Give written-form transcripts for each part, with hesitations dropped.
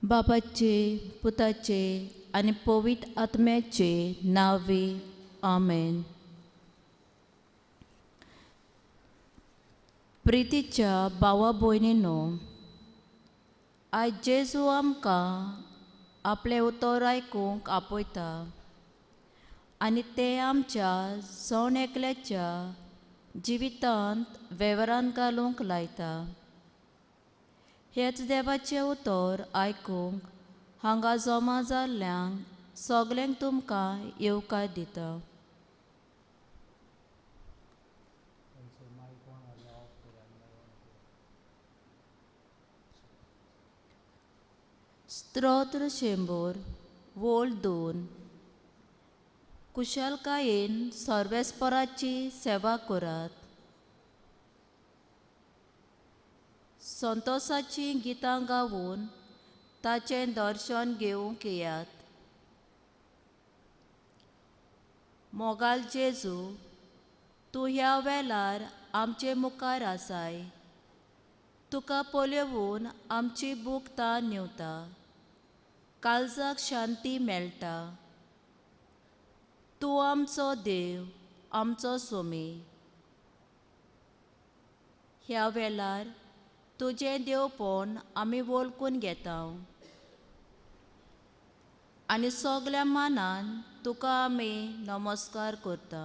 बापाचे पुताचे आनी पवित्र आत्म्याचे नांवे आमेन. प्रितीच्या भावा भयणीनो, आयज जेजू आमकां आपलें उतर आयकूंक आपयता आनी तें आमच्या जण एकल्याच्या जिवितांत वेव्हारांत घालूंक लायता. हेच देवाचें उतर आयकूंक हांगा जमा जाल्ल्यांक सगल्यांक तुमकां येवकार दिता. स्तोत्र 100 वोल 2. कुशलकायेन सर्वेस्पराची सेवा करात. संतोषाचीं गितां गावन ताचें दर्शन घेवंक येयात. मोगाल जेजू, तूं ह्या वेळार आमचे मुखार आसाय. तुका पळोवन आमची भूक तान न्हिवता, काळजाक शांती मेळटा. तूं आमचो देव, आमचो सोमी. ह्या वेळार तुजें देवपण आमी वळखून घेता आनी सगल्या मानान तुका आमी नमस्कार करता.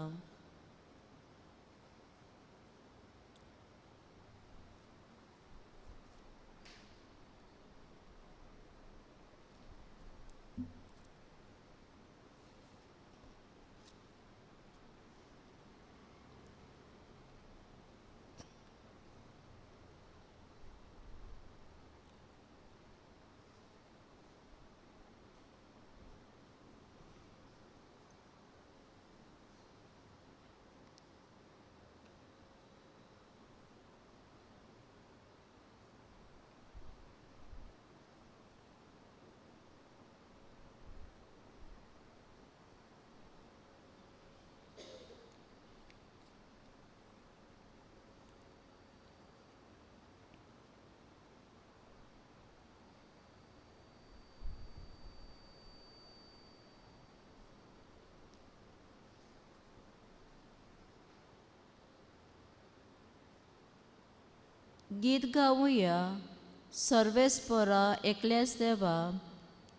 गीत गावया सर्वेस्परा एकल्याच देवा,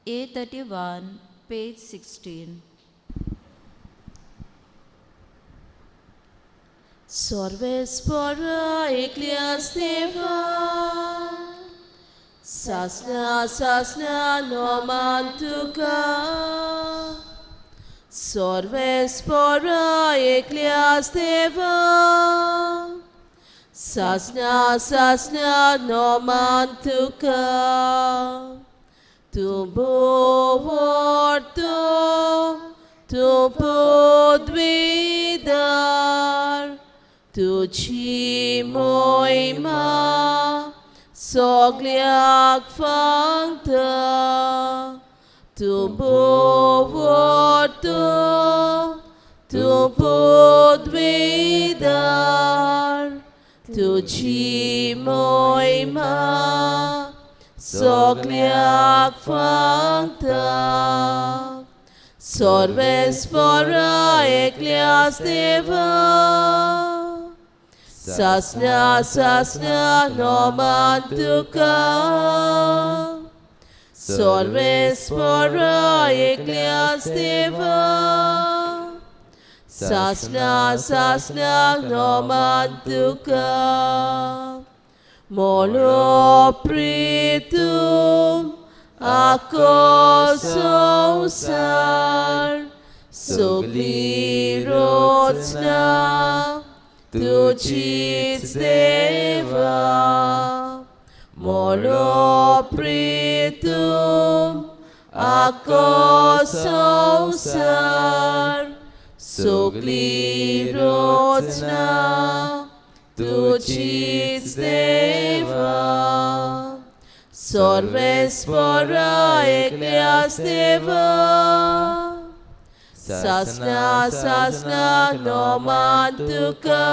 A31 page 16. सर्वेस्परा एकल्याच देवा, सासना सासना नोमान तुका. सर्वेस्परा एकल्याच देवा, सासना सासना नोमान तुका. तूं भोवर्तो, तूं पदवीदार, तुजी मोहिमा सगल्याक फांगता. तूं भोवर्तो, तूं पदवीदार, तुजी मोहिमा सगल्याक फांगता. सर्वेस्परा एकल्याच देवा, सासना सासना नोमान तुका. सर्वेस्परा एकल्याच देवा, सासना सासना नोमान तुका. Molo pritum ako संसार, सगली रचना तुजीच देवा. Molo pritum ako संसार, सगली रचना तुजीच देवा. सर्वेस्परा एकल्याच देवा, सासना सासना नोमान तुका.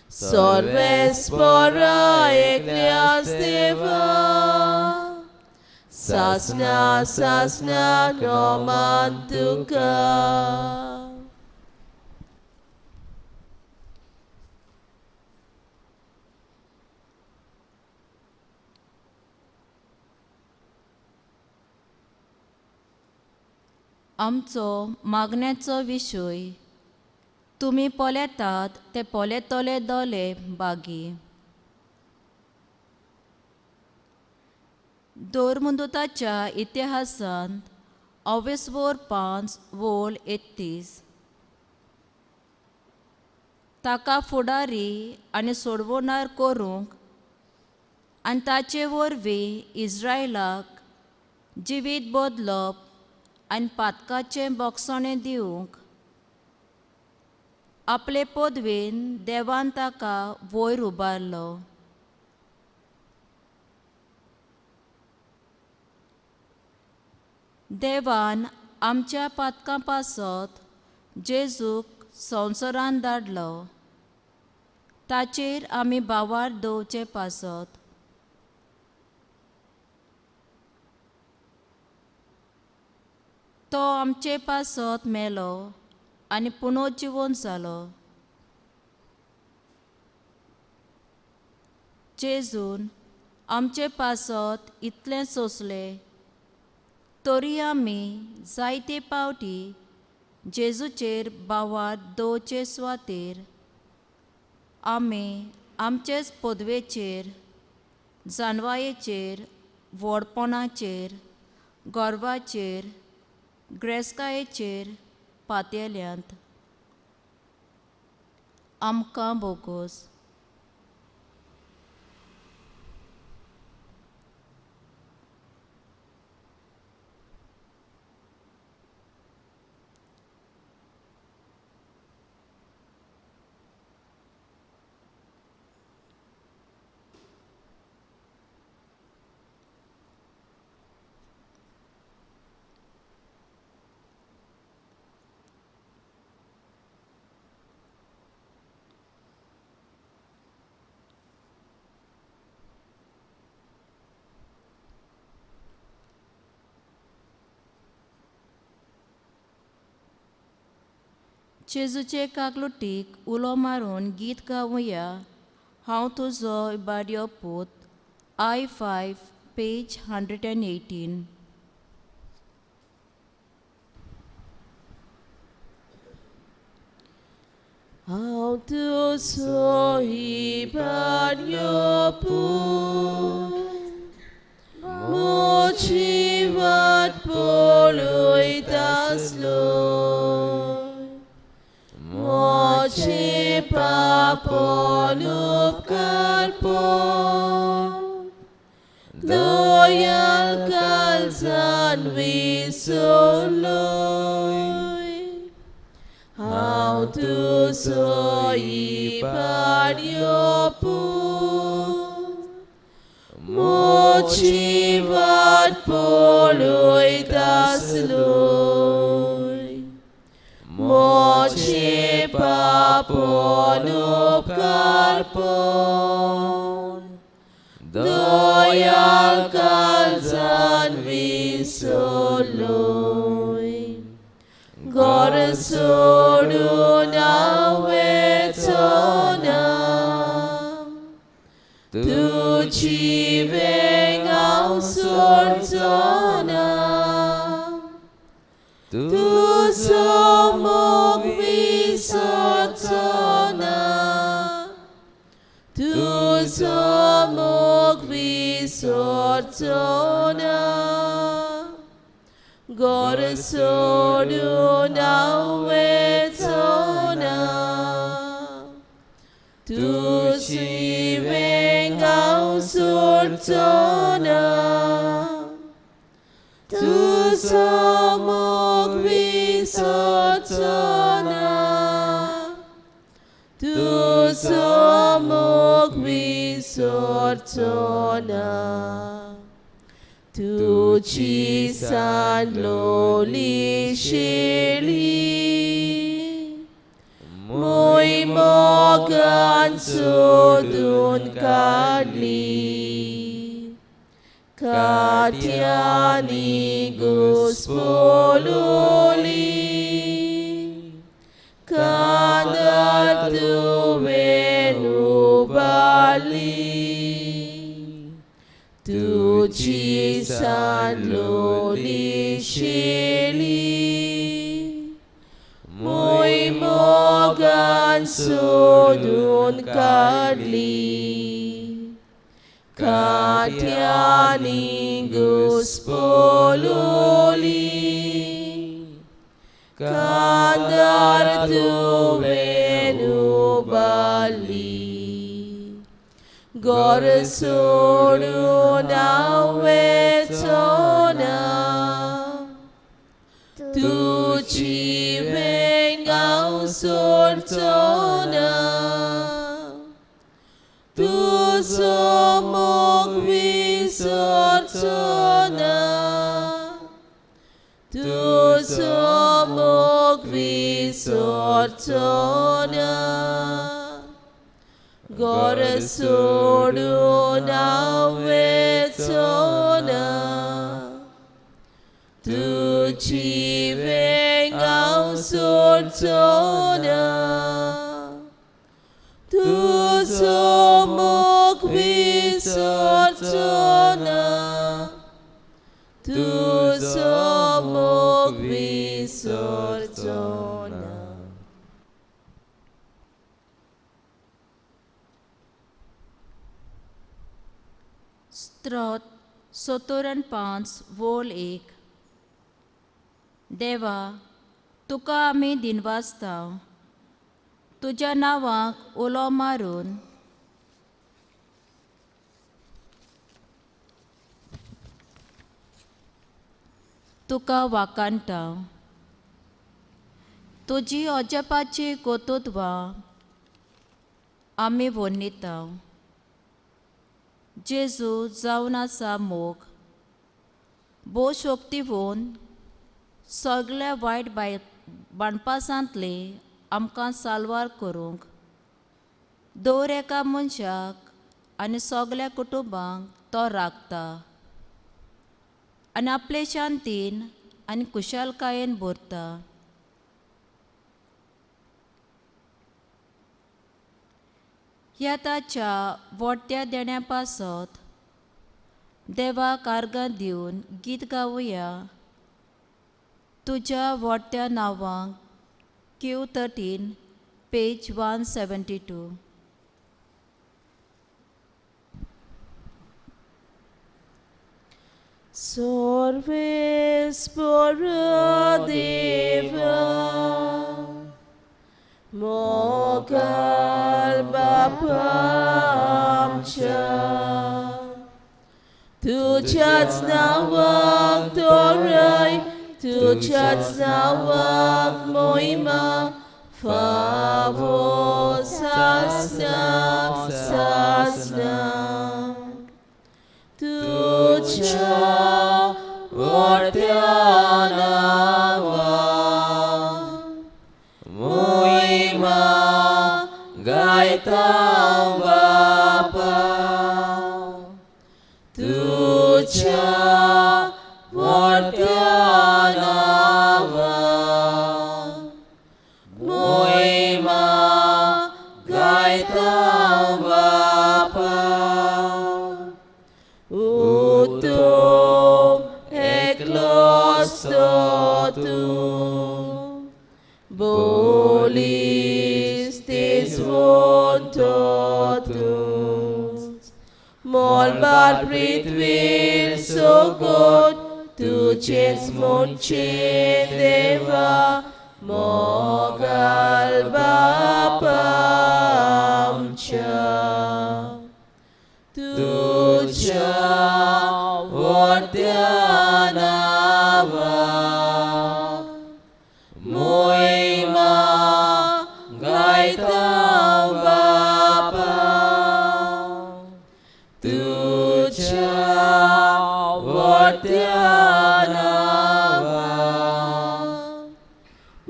सर्वेस्परा एकल्याच देवा, सासना सासना नोमान तुका. आमचो मागण्याचो विशय तुमी पळयतात ते पळयतले दोले बागी. दोरमुंदुताच्या इतिहासांत अवेस्वोर 5 वोल 31 ताका फुडारी आनी सोडवणार करूंक आनी ताचे वरवीं इस्रायलाक जिवीत बदलप आनी पातकाचें बोगसणें दिवंक आपले पदवेन देवान ताका वयर उबारलो. देवान आमच्या पातकां पासत जेजूक संवसारान धाडलो, ताचेर आमी भावार दवचे पासत. तो आमचे पासत मेलो आनी पुनर्जिवन जालो. जेजून आमचे पासत इतलें सोंसलें तरी आमी जायते पावटी जेजूचेर भावार दवचे सुवातेर आमी आमचेच पदवेचेर, जानवायेचेर, व्हडपणाचेर, गर्वाचेर, ग्रेस्कायेचेर पातयेल्यांत. आमकां बोगोस. जेजूचे काकलुटीक उलो मारून गीत गावया. हांव तुजो बाडयो पूत. I 5 page 118. हांव तुजो बाडयो पूत, म्हजी वाट पळयतासलो, म्हजे पापन उपकार पळ, दयाल काळजान विसरलोय. हांव तुजो बाडयो पूत, म्हजी वाट पळयतासलो, म्हजे पापन उपकार पळ, दयाल काळजान विसरलोय. घर सोडून हांव वचना, तुजी वेंग हांव सोडचोना, तुजो मोग विसरचोना, तुजो मोग विसरचोना. घर सोडून हांव वचना, तुजी वेंग हांव सोडचोना, तुजो मोग विसरचोना, तुजो मोग विसरचोना. तुजी सांडलोली शेळी मोय मोगान सोदून काडली, काट्यांनी घुस्पोलोली कांदार तुवें उबारली तुजी सांडलोली शेली मोय मोगान सोदून काडली काट्यांनी घुस्पोलोली कांदार तुवें उबारली घर सोडून हांव वचना तुजी वेंग हांव सोडचो ना तुजो मोग विसरचो ना तुजो मोग विसरचो ना घर सोडून हांव वचो ना तुजी वेंग हांव सोडचो ना तुजो मोग विसरचो ना तुजो मोग विसरचो ना. स्त्रोत 75 वोल 1. देवा तुका आमी दिनवासता तुज्या नांवाक उलो मारून तुका वाकाणटा. तुजी अजपाची कर्तृत्वां आमी वर्णिता. जेजू जावन आसा मोग भोव शक्तीवंत सगळ्या वायट बाणपासांतले आमकां साल्वार करूंक दर एका मनशाक आनी सगळ्या कुटुंबांक तो राखता आनी आपले शांतीन आनी कुशालकायेन भरता. ह्या ताच्या वोट्या देण्या पासत देवाक आर्गां दिवन गीत गावया. तुज्या वोट्या नांवांक Q13 page 172. Sarvesvara Deva Mogal Bapa आमच्या तुज्याच नांवाक तोराय तुज्याच नांवाक मोहिमा फावो सासनाक सासनाक तुज्या व्हडल्या नांवाक मोहिमा गायता बापा तुज्या व्हडल्या नांवाक मोहिमा गायता बापा उतोम एकलोच तो तूं बोलीस तेजवंत तूंच मोलबार पृथ्वीर सगट तुजेच म्हणचें देवा मोगाल बापा आमच्या तुज्या व्हडल्या नांवाक मोहिमा गायता बापा तुज्या व्हडल्या नांवाक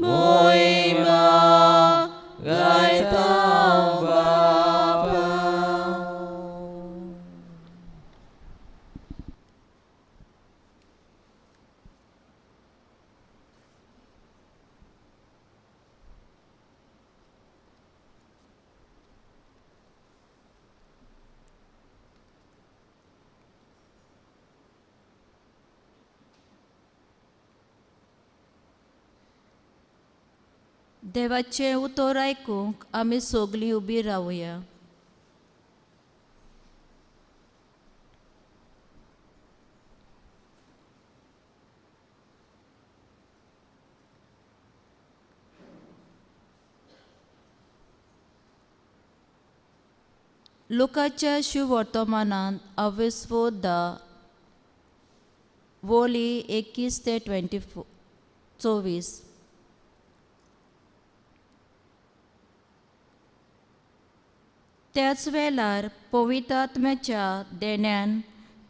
मोहिमा गायता बापा. देवाचें उतर आयकूंक आमी सगलीं उबी रावया. लुकाच्या शुवर्तमानांत अवेस्वो द वोली 21 ते 24. त्याच वेळार पवित्र आत्म्याच्या देण्यान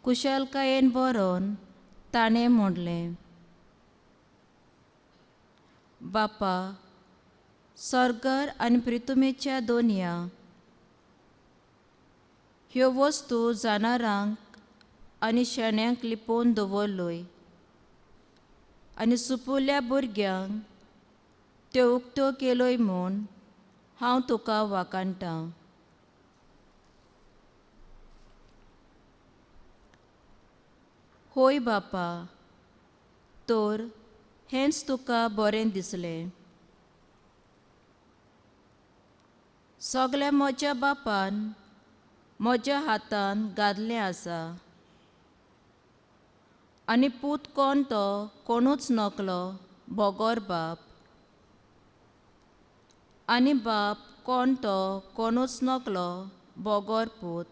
कुशलकायेन बरोवन ताणें म्हणलें, बापा, सर्गर आनी प्रितुमेच्या दोनया ह्यो वस्तू जाणारांक आनी शेण्यांक लिपोवन दवरल्यो आनी सुपुल्ल्या भुरग्यांक त्यो उक्त्यो केल्यो म्हूण हांव तुका वाखाणटां. होय बापा, तर हेंच तुका बरें दिसलें. सगळें म्हज्या बापान म्हज्या हातान घातलें आसा आनी पूत कोण तो कोणूच नकलो बगर बाप, आनी बाप कोण तो कोणूच नकलो बगर पूत,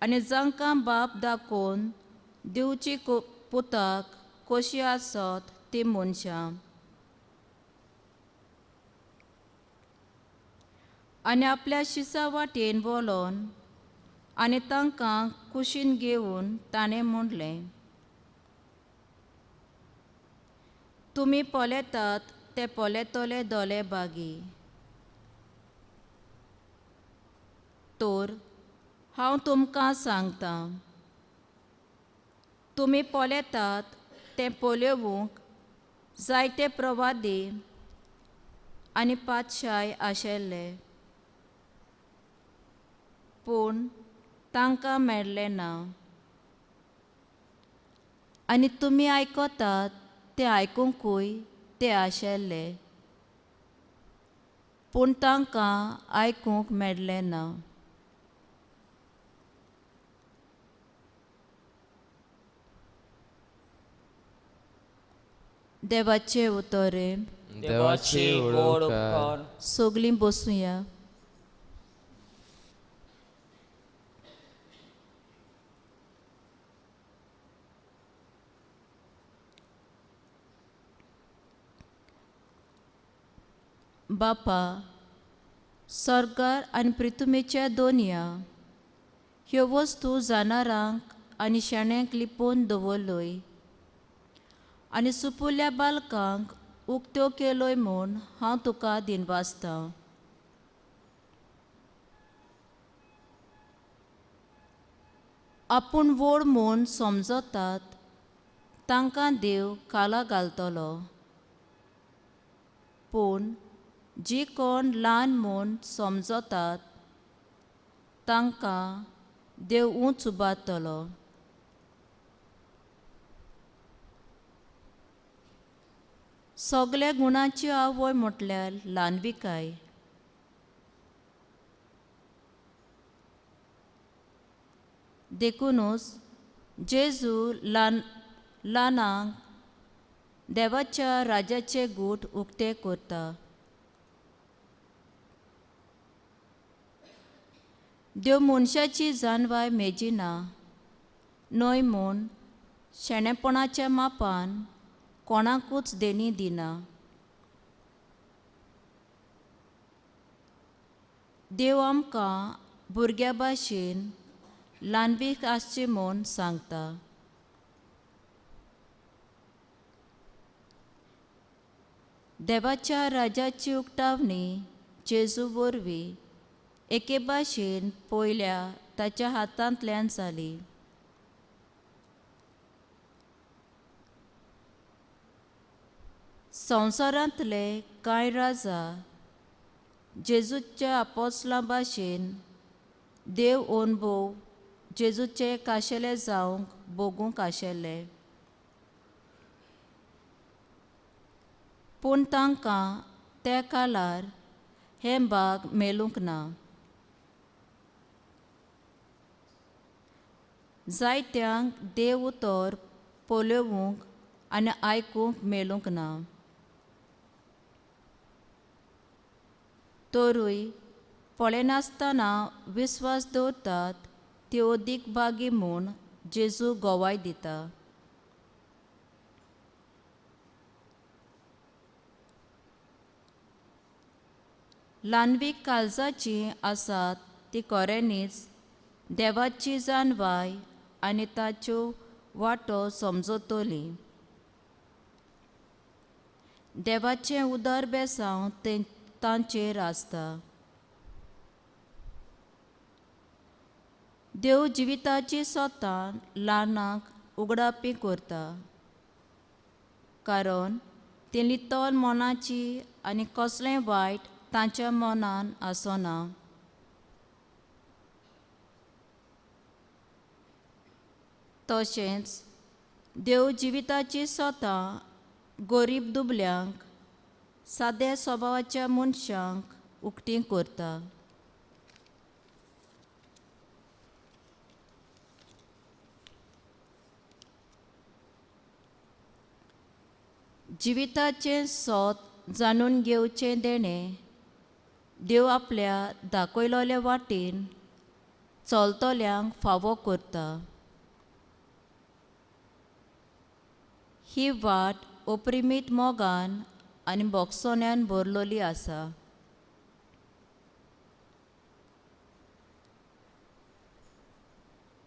आनी जांकां बाप दाखोवन दिवची पुताक कशी आसत ती मनशां. आनी आपल्या शिसा वाटेन बोलोन आनी तांकां कुशीन घेवन ताणें म्हणलें, तुमी पळयतात ते पळयतले दोळे बागी, तर हांव तुमकां सांगतां, तुमी पळयतात तें पळोवंक जायते प्रवादी आनी पातशाय आशिल्ले, पूण तांकां मेळ्ळें ना. आनी तुमी आयकतात तें आयकुंकूय ते आशिल्ले, पूण तांकां आयकूंक मेळ्ळें ना. देवाचे उतरे. देवाचे व्हड उपकार. सगलीं बसुया. बापा, सर्गार आनी प्रितुमेच्या दोनया ह्यो वस्तू जाणारांक आनी शेण्यांक लिपोवन दवरल्यो आनी सुपुल्ल्या बालकांक उक्त्यो केल्यो म्हूण हांव तुका दिनवासतां. आपूण व्हड म्हूण समजतात तांकां देव काला घालतलो, पूण जी कोण ल्हान म्हूण समजतात तांकां देव उंच उबारतलो. सगल्या गुणांची आवय म्हटल्यार ल्हानविकाय. देखुनूच जेजू ल्हानांक देवाच्या राज्याचे गूट उक्ते करता. देव मनशाची जानवाय मेजिना न्हय म्हूण शेणेपणाच्या मापान कोणाकूच देणी दिना. देव आमकां भुरग्यां भाशेन ल्हानवीक आसची म्हूण सांगता. देवाच्या राज्याची उक्तावणी जेजू वरवीं एके भाशेन पयल्या ताच्या हातांतल्यान जाली. संवसारांतले कांय राजा जेजूच्या आपोसलां भाशेन देव अणभव जेजूचे काशेले जावंक भोगूंक आशिल्ले. पूण तांकां त्या काळार हें भाग मेळूंक ना. जायत्यांक देव उतर पळोवंक आनी आयकूंक मेळूंक ना. तरूय पळयनासतना विस्वास दवरतात त्यो दिकभागी म्हूण जेजू गवाय दिता. ल्हानवीक काळजाची आसात ती खऱ्यांनीच देवाची जाणवाय आनी ताच्यो वाटो समजतली. देवाचें उदर बेसांव तें तांचेर आसता. देव जिविताची सोतां ल्हानांक उगडापी करता, कारण ती लितल मनाची आनी कसलें वायट तांच्या मनान आसना. तशेंच देव जिविताची सोतां गरीब दुबल्यांक साद्या स्वभावाच्या मनशांक उक्ती करता. जिविताचें सोत जाणून घेवचें देणें देव आपल्या दाखयलोल्या वाटेन चलतल्यांक फावो करता. ही वाट अपरिमीत मोगान आनी बोगसोण्यान भरलोली आसा.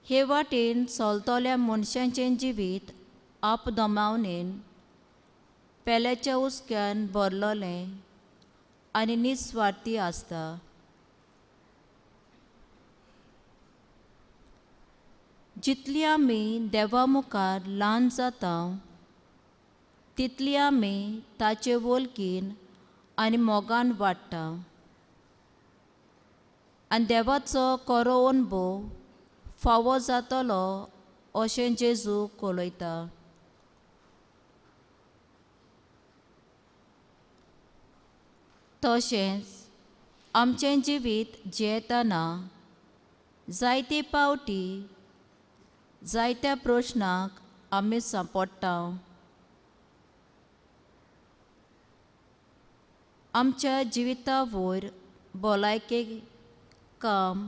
हे वाटेन चलतल्या मनशांचें जिवीत आपदमावणेन पेल्याच्या हुस्क्यान भरलोलें आनी निस्वार्थी आसता. जितली आमी देवा मुखार ल्हान जाता तितली आमी ताचे वळखीन आनी मोगान वाडटा आनी देवाचो खरो अणभव फावो जातलो अशें जेजू कळयता. तशेंच आमचें जिवीत जियेतना जायते पावटी जायत्या प्रश्नांक आमी सांपडटा. आमच्या जिविता वयर भलायके काम,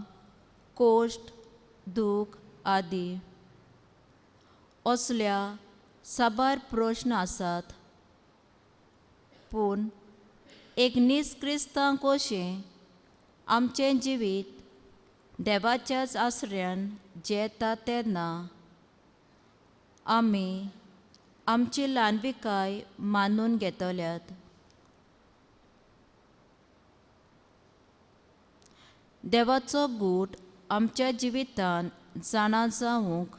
कोश्ट, दूख आदी असल्या साबार प्रश्न आसात. पूण एक नीज क्रिस्तांव कशें आमचें जिवीत देवाच्याच आसऱ्यान जियेता तेन्ना आमी आमची ल्हानविकाय मानून घेतल्यात. देवाचो गूट आमच्या जिवितान जाणा जावंक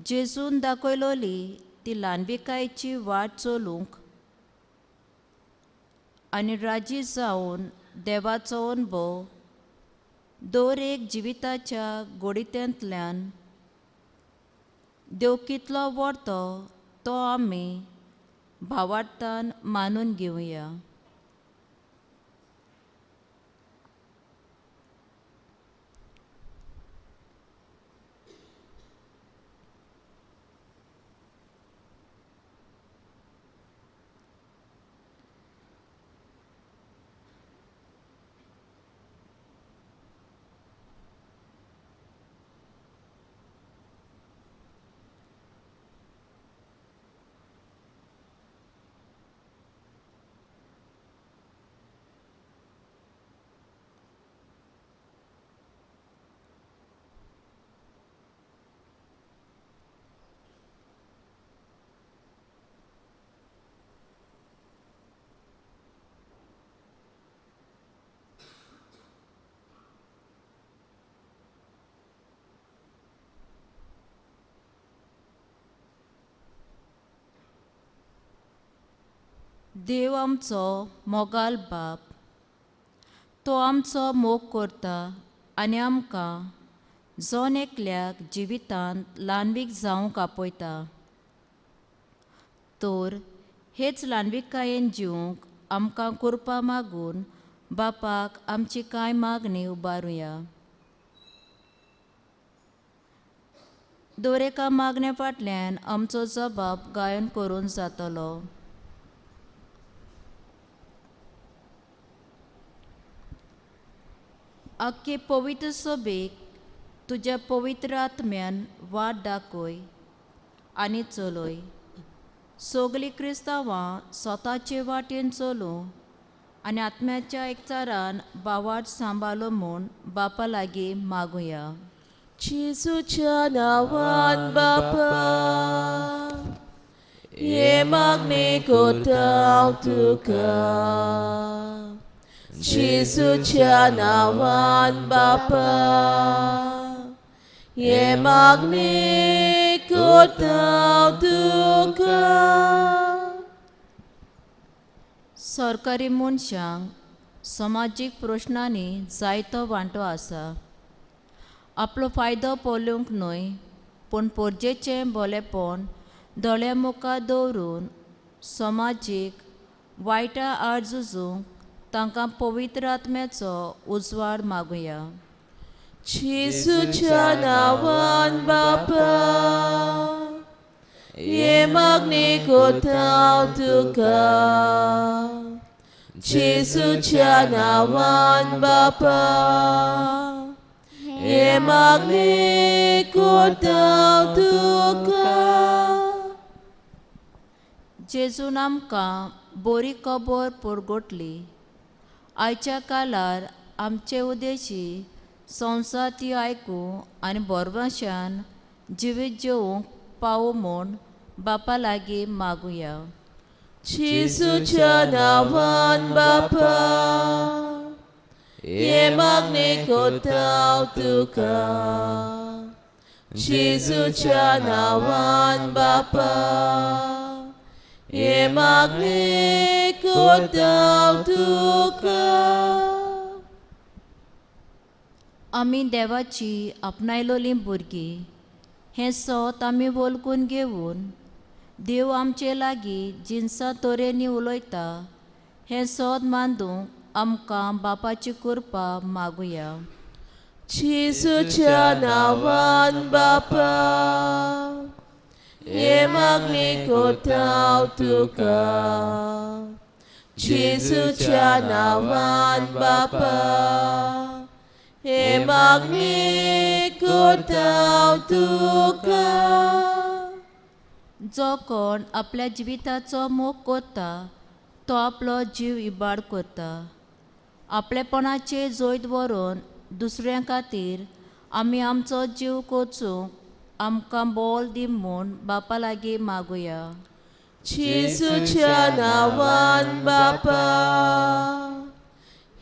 जेजून दाखयलोली ती ल्हानविकायेची वाट चलूंक आनी राजी जावन देवाचो अणभव दर एक जिविताच्या गोडितेंतल्यान देव कितलो व्हरतो तो आमी भावार्थान मानून घेवया. देव आमचो मोगाल बाप, तो आमचो मोग करता आनी आमकां जण एकल्याक जिवितांत ल्हानवीक जावंक आपयता. तर हेच ल्हानविकायेन जिवंक आमकां कृपा मागून बापाक आमची कांय मागणी उबारुया. दरेका मागण्या फाटल्यान आमचो जबाब गायन करून जातलो. आख्खे पवित्र सभेक तुज्या पवित्र आत्म्यान वाट दाखय आनी चलय. सगलीं क्रिस्तांवां स्वताचे वाटेन चलूं आनी आत्म्याच्या एकचारान बावाट सांबाळो म्हूण बापा लागीं मागुया. जेजूच्या नांवान बापा, हे मागणें करता हांव तुका. जेजूच्या नांवान बापा, हे मागणें करता हांव तुका. सरकारी मनशांक समाजीक प्रश्नांनी जायतो वांटो आसा. आपलो फायदो पळोवंक न्हय पूण पोरजेचें भलेपण दोळ्या मुखार दवरून समाजीक वायटा आड झुजूंक तांकां पवित्र आत्म्याचो उजवाड मागुया. जेजूच्या नांवान बापा, हे मागणें करता हांव तुका. जेजूच्या नांवान बापा, हे मागणें करता हांव तुका. जेजून आमकां बरी खबर परगटली. आयच्या काळार आमचे उद्देशी संवसार ती आयकूं आनी बरवाशान जिवीत जेवंक पावो म्हूण बापा लागीं मागुया. जेजूच्या नांवान बापा, हे मागणें करता हांव तुका. जेजूच्या नांवान बापा, हे मागणें करता हांव तुका. आमी देवाची आपणायलोलीं भुरगीं हें सोत आमी वळखून घेवन देव आमचे लागीं जिनसां तरेनी उलयता हें सोद मांदूंक आमकां बापाची कृपा मागुया. जेजूच्या नांवान बापा, हे मागणें करता हांव तुका. जेजूच्या नांवान बापा, हे मागणें करता हांव तुका. जो कोण आपल्या जिविताचो मोग करता तो आपलो जीव इबाड करता. आपलेपणाचे जैत व्हरून दुसऱ्यां खातीर आमी आमचो जीव कोचूंक आमकां बोल दी म्हूण बापा लागीं मागुया. जेजूच्या नांवान बापा,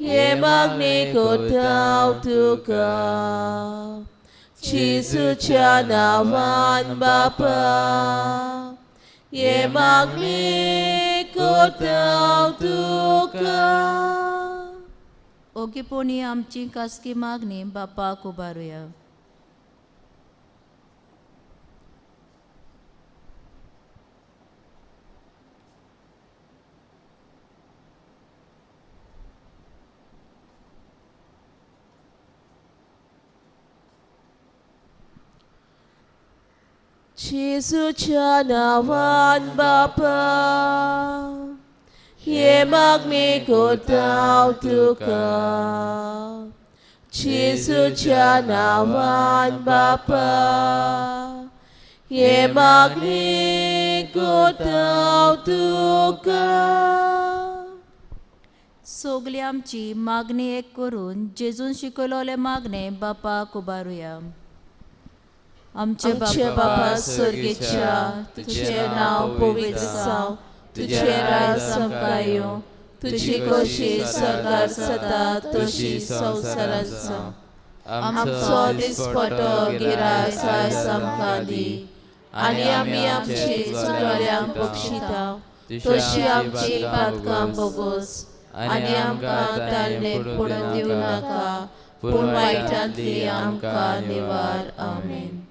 हे मागणें करता हांव तुका. जेजूच्या नांवान बापा, हे मागणें करता हांव तुका. ओगीपणी आमची खासगी मागणी बापाक उबारुया. जेजूच्या नांवान बापा, हे मागणें करता हांव तुका. जेजूच्या नांवान बापा, हे मागणें करता हांव तुका. सगली आमची मागणी एक करून जेजून शिकयलोले मागणे बापाक उबारुया. आमचे आमचे बापा स्वर्गेच्या, तुजें नांव पवित्र जावं, तुजें राज आमकां येवं, तुजी खोशी स्वर्गार जाता तशी संवसारांत जावं. आमचो दिसपटो गिरायक आयज आमकां दी आनी आमी आमची चुकल्यांक बक्षिता तशी आमची पातकां बोगोस आनी आमकां ताळणे पडून दिवं नाका, पूण वायटांतली आमकां निवार. आमेन.